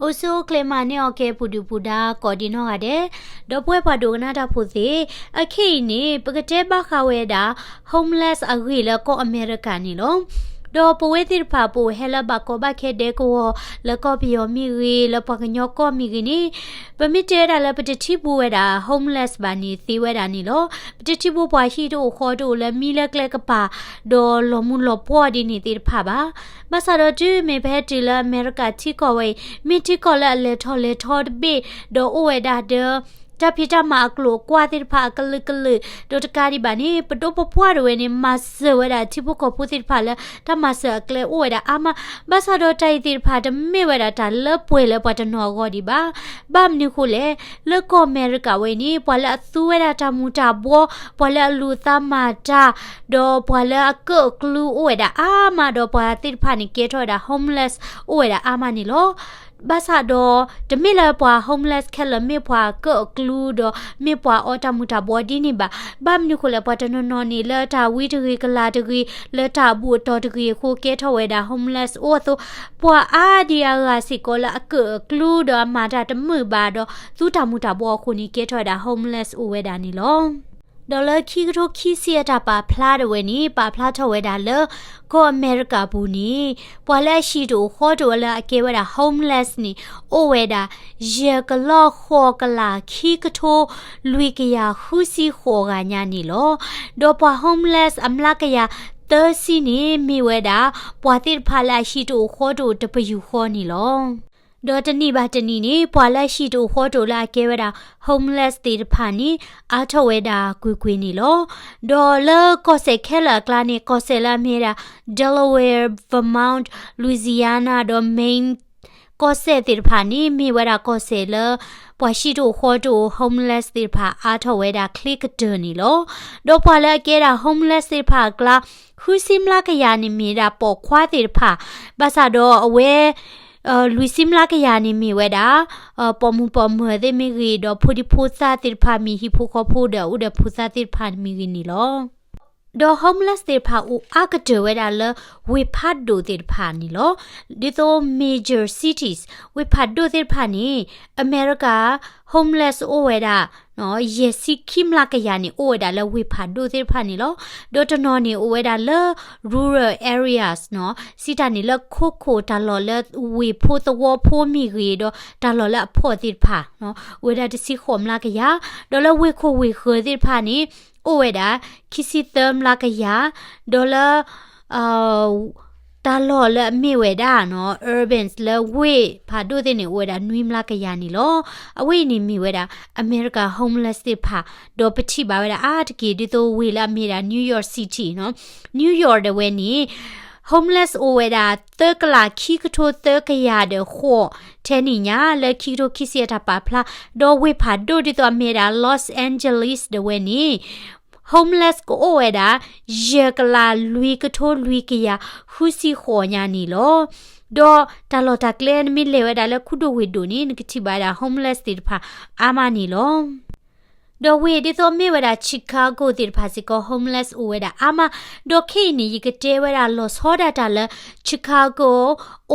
အိၣ်ဆူၣ်အိၣ်ချ့မၤန့ၢ်အီၤကဲ ပူၤဒုၣ်ပူၤဒါ ကိးဒံနီၢ်ဂၤဒဲး, ဒီပုၢ်ဝဲၢ်ပှၤဒိကနၣ်တၢ်ဖိသ့ၣ်, အခဲအံၤန့ၣ် ပကတဲဘၣ်ဃးဝဲဒၣ် homeless အဂ့ၢ်လၢကီၢ်အမဲရကၤန့ၣ်လီၤ. ဒီးပဝဲသ့ၣ်တဖၣ် ပအိၣ်ဟဲလၢဘၣ်ကီဘၣ်ခဲဒဲကဝီၤ လၢကီၢ်ပယီၤမ့ၢ်ဂ့ၤ, လၢပှၤကညီကီၢ်မ့ၢ်ဂ့ၤန့ၣ်, ပမ့ၢ်တဲဝဲဒၣ်လၢပတထံၣ်ဘူးဝဲဒၣ် homeless ဘၣ်န့ၣ်သ့ဝဲဒၣ်န့ၣ်လီၤ. ပတထံၣ်ဘူးပှၤဟံၣ်တအိၣ်ဃီတအိၣ်လၢမံလၢကျဲကပၤ ဒီးလီၤမူလီၤပှီၢ်ဒ်န့ၣ်သ့ၣ်တဖၣ်ဘၣ်. ဘၣ်ဆၣ်ဒီးတုၤမ့ၢ်ပဟဲတုၤလၢအမဲရကၤထံကီၢ်ဝဲအံၤ, မ့ၢ်ထံကီၢ်လၢအလဲၤထီၣ်လဲၤထီတဘ့ၣ်, ဒီးအိၣ်ဝဲဒၣ်ဒီး တၢ်ဖံးတၢ်မၤအကျိၤအကွၢ်သ့ၣ်တဖၣ်အကလုာ်ကလုာ်, ဒီးတကးဒံးဘၣ်န့ၣ် ပဒိၣ်ပပှၢ်တဝဲန့ၣ် မၤစၢၤဝဲဒၣ်ထံဖိကီၢ်ဖိသ့ၣ်တဖၣ်လၢ တၢ်မၤစၢၤအကျဲအိၣ်ဝဲဒၣ်အါမး, ဘၣ်ဆၣ်ဒီးတၢ်အံၤသ့ၣ်တဖၣ်တမ့ၢ်ဝဲဒၣ်တၢ်လၢပှဲၤလၢပှၤတနီၤအဂီၢ်ဒံးဘၣ်. ဘၣ်မနုၤဃိလဲၣ်, လၢကီၢ်အမဲရကၤဝဲအံၤန့ၣ် ပှၤလၢအသူဝဲဒၣ်တၢ်မူၤတၢ်ဘှီ, ပှၤလၢအလူၤသးမၤတၢ်, ဒီးပှၤလၢအကၢၣ်အကျူအိၣ်ဝဲဒၣ်အါမး, ဒီးပှၤသ့ၣ်တဖၣ်န့ၣ် ကဲထီၣ်ဝဲဒၣ် homeless အိၣ်ဝဲဒၣ်အါမးန့ၣ်လီၤ. ဘၣ်ဆၣ်ဒီး တမ့ၢ်လၢပှၤ homeless ခဲလၢာ် မ့ၢ်ပှၤကၢၣ်အကျူဒီး မ့ၢ်ပှၤအီတၢ်မူၤတၢ်ဘှီဒ်န့ၣ်ဘၣ်. ဘၣ်မနုၤဃိလဲၣ်, ပှၤတနီၤနီၤန့ၣ် လၢတၢ်ဝံတဂ့ၤကလၤတဂ့ၤ, လၢတၢ်အဘူၣ်အတီၢ်တဂ့ၤအဃိ ကဲထီၣ်ဝဲဒၣ် homeless အိၣ်အသိး, ပှၤအါဒံအါဂၤစ့ၢ်ကီးလၢအကၢၣ်အကျူဒီးအမၤတၢ်တမုာ်ဘၣ်ဒီး သူတၢ်မူၤတၢ်ဘှီအဃိန့ၣ် ကဲထီၣ်ဝဲဒၣ် homeless အိၣ်ဝဲဒၣ်န့ၣ်လီၤ. ဒီးလၢခံကထိခံဆံအတၢ်ပာ်ဖျါတဝဲန့ၣ် ပာ်ဖျါထီၣ်ဝဲဒၣ်လၢ ကီၢ်အမဲရကၤပူၤန့ၣ် ပှၤလၢအဟံၣ်တအိၣ်ဃီတအိၣ်လၢအကဲဝဲဒၣ် homeless န့ၣ် အိၣ်ဝဲဒၣ် ယဲၢ်ကလီၢ်ဃိးကလးခံကထိ လွံၢ်ကယၤဃုဆံဃိးဂၤညါန့ၣ်လီၤ. ဒီးပှၤ homeless အမျးကယၤသၢဆံန့ၣ် မ့ၢ်ဝဲဒၣ် ပှၤသ့ၣ်တဖၣ်လၢအဟံၣ်တအိၣ်ဃီတအိၣ်တပယူာ်ဃီန့ၣ်လီၤ. ဒီးတနံၣ်ဘၣ်တနံၣ်န့ၣ် ပှၤလၢအဟံၣ်တအိၣ်ဃီတအိၣ်လၢအကဲဝဲဒၣ် homeless သ့ၣ်တဖၣ်န့ၣ် အါထီၣ်ဝဲဒၣ်ကွ့ၢ်ကွ့ၢ်န့ၣ်လီၤ. ဒီးလၢကီၢ်စဲၣ်ခဲလၢာ်အကျါန့ၣ် ကီၢ်စဲၣ်လၢအမ့ၢ်ဝဲဒၣ် Delaware, Vermont, Louisiana ဒီး Maine ကီၢ်စဲၣ်သ့ၣ်တဖၣ်န့ၣ် မ့ၢ်ဝဲဒၣ်ကီၢ်စဲၣ်လၢ ပှၤဟံၣ်တအိၣ်ဃီတအိၣ် homeless သ့ၣ်တဖၣ်အါထီၣ်ဝဲဒၣ်ချ့ကတၢၢ်န့ၣ်လီၤ. ဒီးပှၤလၢအကဲဒၣ် homeless သ့ၣ်တဖၣ်အကျါ ဃုဆံမျးကယၤန့ၣ်မ့ၢ်ဒၣ်ပိာ်ခွါသ့ၣ်တဖၣ်, ဘၣ်ဆၣ်ဒီးအဝဲ လွံၢ်ဆံမျးကယၤန့ၣ်မ့ၢ်ဝဲဒၣ် ပိာ်မုၣ်ပိာ်မၢၤသ့ၣ်မ့ၢ်ဂ့ၤ, ဒီးဖိဒံဖိသၣ်သ့ၣ်တဖၣ် မ့ၢ်ဟံၣ်ဖိဃီဖိဒီးအအိၣ်ဒီးဖိသၣ်သ့ၣ်တဖၣ်မ့ၢ်ဂ့ၤန့ၣ်လီၤ. ဒီး homeless သ့ၣ်တဖၣ်အိၣ်အါကတၢၢ်ဝဲဒၣ်လၢ ဝ့ၢ်ဖးဒိၣ်သ့ၣ်တဖၣ်န့ၣ်လီၤ. ဒ်သိး major cities ဝ့ၢ်ဖးဒိၣ်သ့ၣ်တဖၣ်န့ၣ် အမဲရကၤ homeless အိၣ်ဝဲဒၣ် ယဲၢ်ဆံခံမျးကယၤန့ၣ် အိၣ်ဝဲဒၣ်လၢဝ့ၢ်ဖးဒိၣ်သ့ၣ်တဖၣ်န့ၣ်လီၤ. ဒီးတနီၤန့ၣ်အိၣ်ဝဲဒၣ်လၢ rural areas စံးတၢ်န့ၣ်လၢခိခိၣ်တၢ်လီၢ်လၢဝ့ၢ်ဖိသဝီဖိမ့ၢ်ဂ့ၤ ဒီးတၢ်လီၢ်လၢအဖှီၣ်သ့ၣ်တဖၣ် အိၣ်ဝဲဒၣ်တဆံဃိးမျးကယၤ, ဒီးလၢဝ့ၢ်ခိၣ်ဝ့ၢ်ဃၢၤသ့ၣ်တဖၣ်န့ၣ် အိၣ်ဝဲဒၣ် ခံဆံသၢမျးကယၤ, ဒီးလၢ တၢ်လီၢ်လၢအမ့ၢ်ဝဲဒၣ် urban လၢဝ့ၢ်ဖးဒိၣ်သ့ၣ်န့ၣ် အိၣ်ဝဲဒၣ်နွံမျးကယၤန့ၣ်လီၤ. အဝဲအံၤန့ၣ်မ့ၢ်ဝဲဒၣ် အမဲရကၤ homeless သ့ၣ်တဖၣ်, ဒီးပထံၣ်ဘၣ်ဝဲဒၣ်အါတက့ၢ် ဒ်သိးဝ့ၢ်လၢအမ့ၢ်ဒၣ် New York City နီၤ, New York ဒၣ်ဝဲန့ၣ် homeless အိၣ်ဝဲဒၣ် သၢကလးခံကထိသၢကယၤဒီးဃိး ထဲန့ၣ်ညါ လၢခံကထိခံဆံအတၢ်ပာ်ဖျါ, ဒီးဝ့ၢ်ဖးဒိၣ်ဒ်သိးအမ့ၢ်ဝဲဒၣ် Los Angeles ဒၣ်ဝဲန့ၣ် homeless ကအိၣ်ဝဲဒၣ် ယဲၢ်ကလးလွံၢ်ကထိလွံၢ်ကယၤဃုဆံဃိးညါန့ၣ်လီၤ. ဒီးတၢ်လီၢ်တၢ်ကျဲနမ့ၢ်လဲၤဝဲဒၣ်လၢခူဒိၣ်ဝ့ၢ်ဒိၣ်န့ၣ် နကထံၣ်ဘၣ်ဝဲဒၣ် homeless သ့ၣ်တဖၣ်အါမးန့ၣ်လီၤ. ဒီးဝ့ၢ်ဒ်သိးမ့ၢ်ဝဲဒၣ် Chicago သ့ၣ်တဖၣ်စ့ၢ်ကီး homeless အိၣ်ဝဲဒၣ်အါမး, ဒီးခဲအံၤန့ၣ် ယကတဲဝဲဒၣ်လီၤဆီဒၣ်တၢ်လၢ Chicago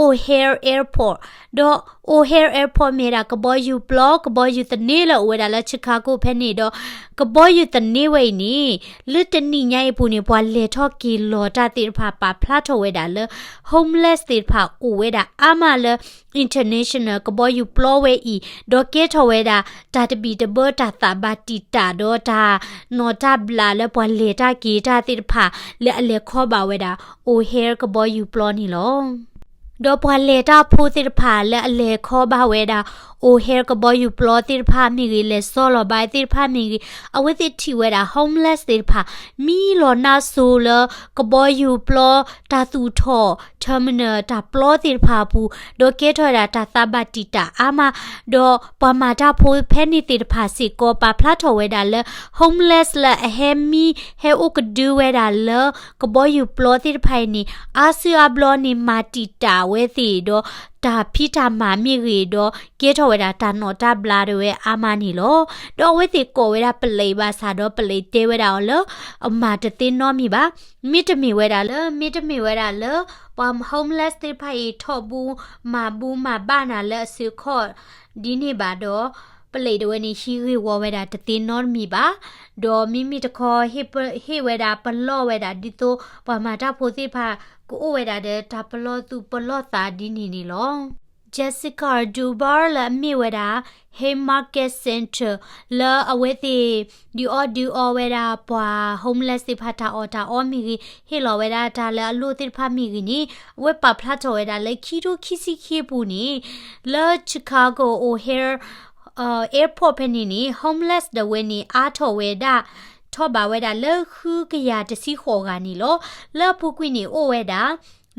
O'Hare Airport, ဒီး O'Hare Airport မ့ၢ်ဝဲဒၣ်ကဘီယူၤပျီ ကဘီယူၤသန့လၢအအိၣ်ဝဲဒၣ်လၢ Chicago ဖဲန့ၣ်ဒီး ကဘီယူၤသန့ဝဲအံၤန့ၣ် လၢတနံၣ်ညါအံၤအပူၤန့ၣ် ပှၤလဲၤထီၣ်က့ၤလီၤတၢ်သ့ၣ်တဖၣ်ပာ်ဖျါထီၣ်ဝဲဒၣ်လၢ homeless သ့ၣ်တဖၣ်အိၣ်ဝဲဒၣ်အါမးလၢ international ကဘီယူၤပျီဝဲအံၤ, ဒီးကဲထီၣ်ဝဲဒၣ် တၢ်တဘံၣ်တဘၢ တၢ်သးဘၣ်တံာ်တာ် ဒီးတၢ်နီၣ်တၢ်ဘျးလၢပှၤလဲၤတၢ်က့ၤတၢ်သ့ၣ်တဖၣ် လၢအလဲၤခီဘၣ်ဝဲဒၣ် O'Hare ကဘီယူၤပျီန့ၣ်လီၤ. ဒီးပှၤလဲၤတၢ်ဖိသ့ၣ်တဖၣ်လၢအလဲၤခီဘၣ်ဝဲဒၣ် O'Hare ကဘီယူၤပျီသ့ၣ်တဖၣ်မ့ၢ်ဂ့ၤ, လဲၤဆီလီၤဘၣ်သ့ၣ်တဖၣ်မ့ၢ်ဂ့ၤ, အဝဲသ့ၣ်ထံၣ်ဝဲဒၣ် homeless သ့ၣ်တဖၣ် မံလီၤနါစိၤလၢကဘီယူၤပျီ တၢ်သူၣ်ထီၣ် terminal တၢ်ပျီသ့ၣ်တဖၣ်အပူၤ, ဒီးကဲထီၣ်ဝဲဒၣ်တၢ်သးဘၣ်တံာ်တာ်အါမး, ဒီးပှၤမၤတၢ်ဖိဖဲန့ၣ်သ့ၣ်တဖၣ်စ့ၢ်ကီး ပာ်ဖျါထီၣ်ဝဲဒၣ်လၢ homeless လၢအဟဲမံ ဟဲအိၣ်ကဒုဝဲဒၣ်လၢ ကဘီယူၤပျီသ့ၣ်တဖၣ်အံၤန့ၣ် အါစုအါဘျီန့ၣ် မၤတံာ်တာ်ဝဲသ့ၣ်ဒီး တၢ်ဖံးတၢ်မၤမ့ၢ်ဂ့ၤဒီး ကဲထီၣ်ဝဲဒၣ်တၢ်နီၣ်တၢ်ဘျးဒၣ်ဝဲအါမးန့ၣ်လီၤ. ဒီးအဝဲသ့ၣ်ကိးဝဲဒၣ်ပလံးဘၣ်ဆၣ်ဒီး ပလံးတဲဝဲဒၣ်အီၤလၢ အမၤတသ့နီတမံၤဘၣ်. မ့တမ့ၢ်ဝဲဒၣ်လၢ, မ့တမ့ၢ်ဝဲဒၣ်လၢ ပှၤ homeless သ့ၣ်တဖၣ်အံၤ ထီၣ်ဘးမၤဘးမၤဘၣ်နၤလၢအစုအခီၣ်ဒ်န့ၣ်ဘၣ်ဒီး ပလံးဒၣ်ဝဲန့ၣ် ဟံးဂ့ၢ်ဝီဝဲဒၣ်တသ့နီတမံၤဘၣ်. ဒီးမ့မ့ၢ်တခီ ဟ့ၣ်ဝဲဒၣ်ပလီၢ်ဝဲဒၣ်ဒ်သိး ပှၤမၤတၢ်ဖိသ့ၣ်တဖၣ် ကအိၣ်ဝဲဒၣ်ဒီးတၢ်ပလီၢ်သူၣ်ပလီၢ်သးဒ်န့ၣ်န့ၣ်လီၤ. Jessica Dubar လၢအမ့ၢ်ဝဲဒၣ် Haymarket Center လၢအဝဲသ့ၣ် ဒုးအီၣ်ဒုးအီဝဲဒၣ်ပှၤ homeless သ့ၣ်တဖၣ်တၢ်အီၣ်တၢ်အီမ့ၢ်ဂ့ၤ, ဟ့ၣ်လီၤဝဲဒၣ်တၢ်လၢအလိၣ်သ့ၣ်တဖၣ်မ့ၢ်ဂ့ၤန့ၣ် အဝဲပာ်ဖျါထီၣ်ဝဲဒၣ်လၢခံထိခံဆံခံအပူၤန့ၣ် လၢ Chicago O'Hare Airport ဖဲန့ၣ်န့ၣ် homeless ဒၣ်ဝဲန့ၣ် အါထီၣ်ဝဲဒၣ် ထီၣ်ဘးဝဲဒၣ်လၢဃုကယၤတဆံဃိးဂၤန့ၣ်လီၤ. လၢအပူၤကွံာ်န့ၣ်အိၣ်ဝဲဒၣ်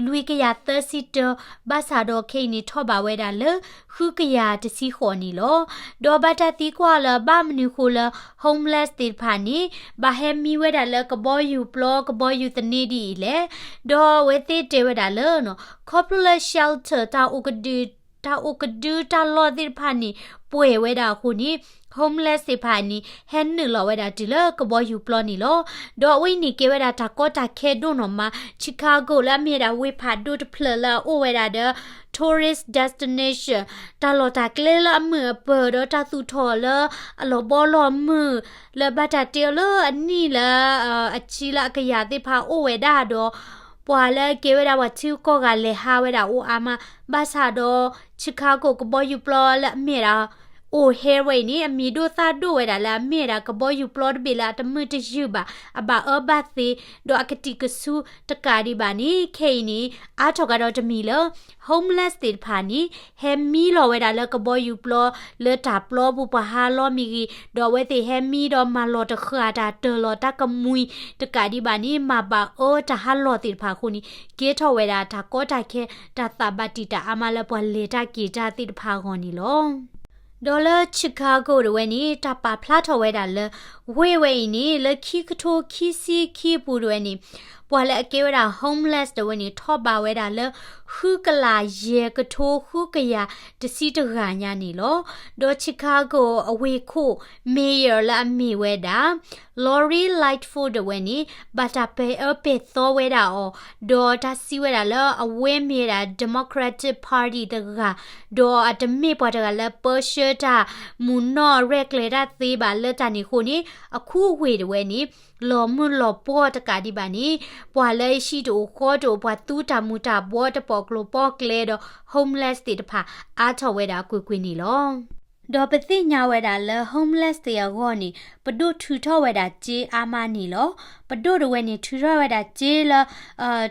လွံၢ်ကယၤသၢဆံတၢ, ဘၣ်ဆၣ်ဒီးခဲအံၤန့ၣ်ထီၣ်ဘးဝဲဒၣ်လၢဃုကယၤတဆံဃိးန့ၣ်လီၤ. ဒီးဘၣ်တၢ်သံကွၢ်လၢဘၣ်မနုၤဃိလၢ homeless သ့ၣ်တဖၣ်န့ၣ် ဘၣ်ဟဲမံဝဲဒၣ်လၢကဘီယူၤပျီ ကဘီယူၤသန့ဒ်အံၤလဲၣ်. ဒီးအဝဲသ့ၣ်တဲဝဲဒၣ်လၢ ခီဖျိလၢ shelter တၢ်အိၣ်ကဒု တၢ်အိၣ်ကဒုတၢ်လီၢ်သ့ၣ်တဖၣ်န့ၣ် ပှဲၤဝဲဒၣ်အဃိန့ၣ် homeless သ့ၣ်တဖၣ်န့ၣ် ဟဲနုာ်လီၤဝဲဒၣ်တုၤလၢကဘီယူၤပျီန့ၣ်လီၤ. ဒီးအဝဲအံၤန့ၣ်ကဲဝဲဒၣ်တၢ်ကီတၢ်ခဲဒိၣ်နီၢ်မး, Chicago လၢအမ့ၢ်ဝဲဒၣ်ဝ့ၢ်ဖးဒိၣ်တဖျၢၣ်လၢအအိၣ်ဝဲဒၣ်ဒီး tourist destination တၢ်လီၢ်တၢ်ကျဲလၢအမုာ်အပၢၤဒီးတၢ်သူၣ်ထီၣ်လၢအလီၤဘီလီၤမုၢ် လၢဘၣ်တၢ်တဲအီၤလၢအနံၣ်လၢ အဆံလၢအကယၤသ့ၣ်တဖၣ်အိၣ်ဝဲဒၣ်ဒီး ပှၤလၢအကဲဝဲဒၣ်ပှၤထံဂုၤကီၢ်ဂၤလဲၤဟးဝဲဒၣ်အိၣ်အါမး, ဘၣ်ဆၣ်ဒီး Chicago ကဘီယူၤပျီလၢအမ့ၢ်ဝဲဒၣ် O'Hare ဝဲအံၤန့ၣ် အမံၤဒိၣ်သၣ်ဒိၣ်ဝဲဒၣ်လၢအမ့ၢ်ဝဲဒၣ်ကဘီယူၤပျီတဘ့ၣ်လၢအတမုာ်တယုၢ်ဘၣ်, အဘၣ်အၢဘၣ်သီ ဒီးအကတံာ်ကဆူတကးဒံးဘၣ်န့ၣ် ခဲအံၤန့ၣ် အါထီၣ်ကဒီးတမံၤလၢ homeless သ့ၣ်တဖၣ်န့ၣ် ဟဲမံလီၤဝဲဒၣ်လၢကဘီယူၤပျီ လၢတၢ်ပျီပူၤပှၤဟးလီမ့ၢ်ဂ့ၤ, ဒီးအဝဲသ့ၣ်ဟဲမံဒီးမၤလီၤတဃာ်တၢ်တၢၢ်လီၤတၢ်ကမှံၤတကးဒံးဘၣ်န့ၣ် မၤဘၣ်အၢတၢ်ဟးလီၢ်သ့ၣ်တဖၣ်အဃိန့ၣ် ကဲထီၣ်ဝဲဒၣ်တၢ်ကီတၢ်ခဲ တၢ်သးဘၣ်တံာ်တာ်အါမးလၢပှၤလဲၤတၢ်က့ၤတၢ်သ့ၣ်တဖၣ်အဂီၢ်န့ၣ်လီၤ. ဒီးလၢ Chicago ဒၣ်ဝဲန့ၣ် တၢ်ပာ်ဖျါထီၣ်ဝဲဒၣ်လၢ ဝ့ၢ်ဝဲအံၤန့ၣ် လၢခံကထိခံဆံခံအပူၤဒၣ်ဝဲန့ၣ် ပှၤလၢအကဲဝဲဒၣ် homeless ဒၣ်ဝဲန့ၣ် ထီၣ်ဘးဝဲဒၣ်လၢ ဃုကလးယဲၢ်ကထိဃုကယၤတဆံတဂၤညါန့ၣ်လီၤ. ဒီး Chicago အဝ့ၢ်ခိၣ် mayor လၢအမ့ၢ်ဝဲဒၣ် Lori Lightfoot ဒၣ်ဝဲန့ၣ် ဘၣ်တၢ်ပဲာ်အၢပဲာ်သီဝဲဒၣ်အီၤ, ဒီးတၢ်စံးဝဲဒၣ်လၢအဝဲမ့ၢ်ဝဲဒၣ် Democratic Party တဂၤ, ဒီးအတမ့ၢ်ပှၤတဂၤလၢပၢဆှၢတၢ်မုာ်နီၣ်ရဲၣ်ကျဲၤတၢ်သ့ဘၣ်လၢတၢ်န့ၣ်အဃိန့ၣ် အခူအဝ့ၢ်ဒၣ်ဝဲန့ၣ် လီၤမုၢ်လီၤပှီၢ်တကးဒံးဘၣ်န့ၣ် ပှၤလၢဟံၣ်တအိၣ်ဃီတအိၣ် ပှၤသူတၢ်မူၤတၢ်ဘှီတပီၣ်ကျိၤပီၣ်ကျဲဒီး homeless သ့ၣ်တဖၣ် အါထီၣ်ဝဲဒၣ်ကွ့ၢ်ကွ့ၢ်န့ၣ်လီၤ. ဒီးပသ့ၣ်ညါဝဲဒၣ်လၢ homeless သ့ၣ်အဂီၢ်န့ၣ် ပဒိၣ်ထုးထီၣ်ဝဲဒၣ်စ့အါမးန့ၣ်လီၤ. ပဒိၣ်ဒၣ်ဝဲန့ၣ် ထုးထီၣ်ဝဲဒၣ်စ့လၢ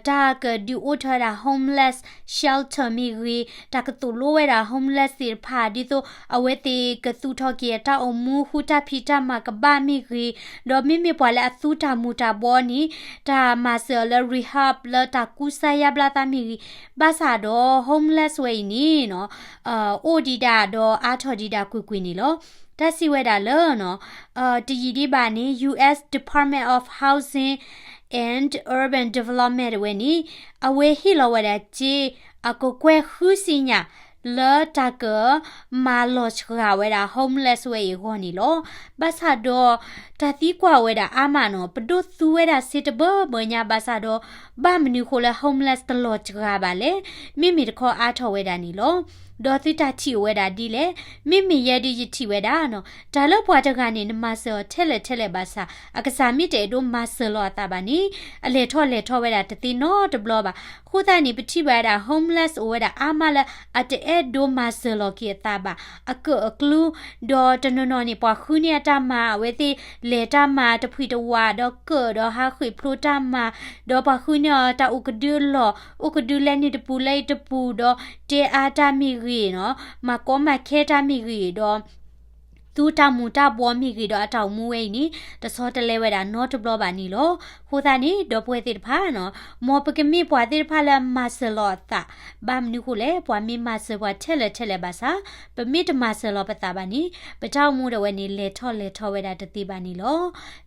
တၢ်ကဒုးအိၣ်ထီၣ်ဝဲဒၣ် homeless shelter မ့ၢ်ဂ့ၤ, တၢ်ကသိၣ်လိဝဲဒၣ် homeless သ့ၣ်တဖၣ် ဒ်သိး အဝဲသ့ၣ်ကသူၣ်ထီၣ်က့ၤအတၢ်အိၣ်မူ ဃုတၢ်ဖံးတၢ်မၤကဘၣ်မ့ၢ်ဂ့ၤ, ဒီးမ့မ့ၢ်ပှၤလၢအသူတၢ်မူၤတၢ်ဘှီန့ၣ် တၢ်မၤစၢၤအီၤလၢ rehab လၢတၢ်ကူစါယါဘျါသးမ့ၢ်ဂ့ၤ, ဘၣ်ဆၣ်ဒီး homeless ဝဲအံၤန့ၣ် အိၣ်ဒံးဒၣ်ဒီးအါထီၣ်ဒံးဒၣ်ကွ့ၢ်ကွ့ၢ်န့ၣ်လီၤ. တၢ်စံးဝဲဒၣ်လၢ တယံာ်ဒံးဘၣ်န့ၣ် US Department of Housing and Urban Development ဝဲန့ၣ် အဝဲဟ့ၣ်လီၤဝဲဒၣ်စ့ အကကွဲၢ်ဃုဆံညါ လၢတၢ်ကမၤလီၤစှၤဝဲဒၣ် homeless ဝဲအံၤအဂီၢ်န့ၣ်လီၤ. ဘၣ်ဆၣ်ဒီး တၢ်သံကွၢ်ဝဲဒၣ်အါမးနီၤ ပဒိၣ်သူဝဲဒၣ်စ့တဘၢဘၢညါ ဘၣ်ဆၣ်ဒီး ဘၣ်မနုၤဃိလၢ homeless တလီၤစှၤဘၣ်လဲၣ်, မ့မ့ၢ်တခီအါထီၣ်ဝဲဒၣ်န့ၣ်လီၤ. ဒီးသုတၢ်ထံၣ်အိၣ်ဝဲဒၣ်ဒ်လဲၣ်, မ့မ့ၢ်ယဲဒုးယထံၣ်ဝဲဒၣ်နီၤ တၢ်လၢပှၤတဂၤန့ၣ် နမၤစၢၤအီၤထဲလဲၣ်ထဲလဲၣ်ဘၣ်ဆၣ် အကစၢ်မ့ၢ်တအဲၣ်ဒိးမၤစၢၤလီၤအသးဘၣ်န့ၣ် အလဲၤထီၣ်လဲၤထီဝဲဒၣ်တသ့နီတဘျီဘၣ်. အဃိသတးန့ၣ် ပထံၣ်ဘၣ်ဝဲဒၣ် homeless အိၣ်ဝဲဒၣ်အါမးလၢ အတအဲၣ်ဒိးမၤစၢၤလီၤက့ၤအသးဘၣ် အကၢၣ်အကျူ, ဒီးတနီၤနီၤန့ၣ် ပှၤဃုန့ၢ်အတၢ်မၤ အဝဲသ့ၣ်လဲၤတၢ်မၤတဖှံတဝး ဒီးကၢၣ်ဒီးဟးဃ့ၢ်ဖျိတၢ်မၤ, ဒီးပှၤဃုန့ၢ်အီၤတၢ်အိၣ်ကဒုအလီၢ် အိၣ်ကဒုလဲန့ၣ်တပူၤလဲအံၤတပူၤ ဒီးတဲအါတၢ်မ့ၢ်ဂ့ၤနီၤ မၤကီမၤခဲတၢ်မ့ၢ်ဂ့ၤဒီး သူတၢ်မူၤတၢ်ဘှီမ့ၢ်ဂ့ၤဒီးအတၢ်အိၣ်မူဝဲအံၤန့ၣ် တဆီတလဲဝဲဒၣ်နီတဘျီဘၣ်န့ၣ်လီၤ. အဃိသတးန့ၣ် ဒီပုၢ်ဝဲၢ်သ့ၣ်တဖၣ်နီၤ, မ်ပကမ့ၢ်ပှၤသ့ၣ်တဖၣ်လၢမၤစၢၤလီၤအသး, ဘၣ်မနုၤဃိလဲၣ်, ပှၤမ့ၢ်မၤစၢၤပှၤထဲလဲၣ်ထဲလဲၣ်ဘၣ်ဆၣ်, ပမ့ၢ်တမၤစၢၤလီၤပသးဘၣ်န့ၣ် ပတၢ်အိၣ်မူဒၣ်ဝဲန့ၣ် လဲၤထီၣ်လဲၤထီဝဲဒၣ်တသ့ဘၣ်န့ၣ်လီၤ.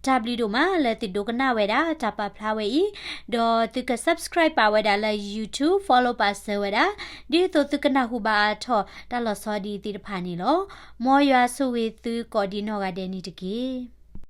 တၢ်ဘျုးဒိၣ်မးလၢသုဒိကနၣ်ဝဲဒၣ်တၢ်ပာ်ဖျါဝဲအံၤ, ဒီးသုက subscribe ပာ်ဝဲဒၣ်လၢ YouTube, follow ပာ်စၢၤဝဲဒၣ်, ဒ်သိးသုကနၢ်ဟူဘၣ်အါထီၣ်တၢ်လီၤဆီဒ်အံၤသ့ၣ်တဖၣ်န့ၣ်လီၤ. မ်ယွၤဆိၣ်ဂ့ၤသုကိးဒံးနီၢ်ဂၤဒဲးန့ၣ်တက့ၢ်.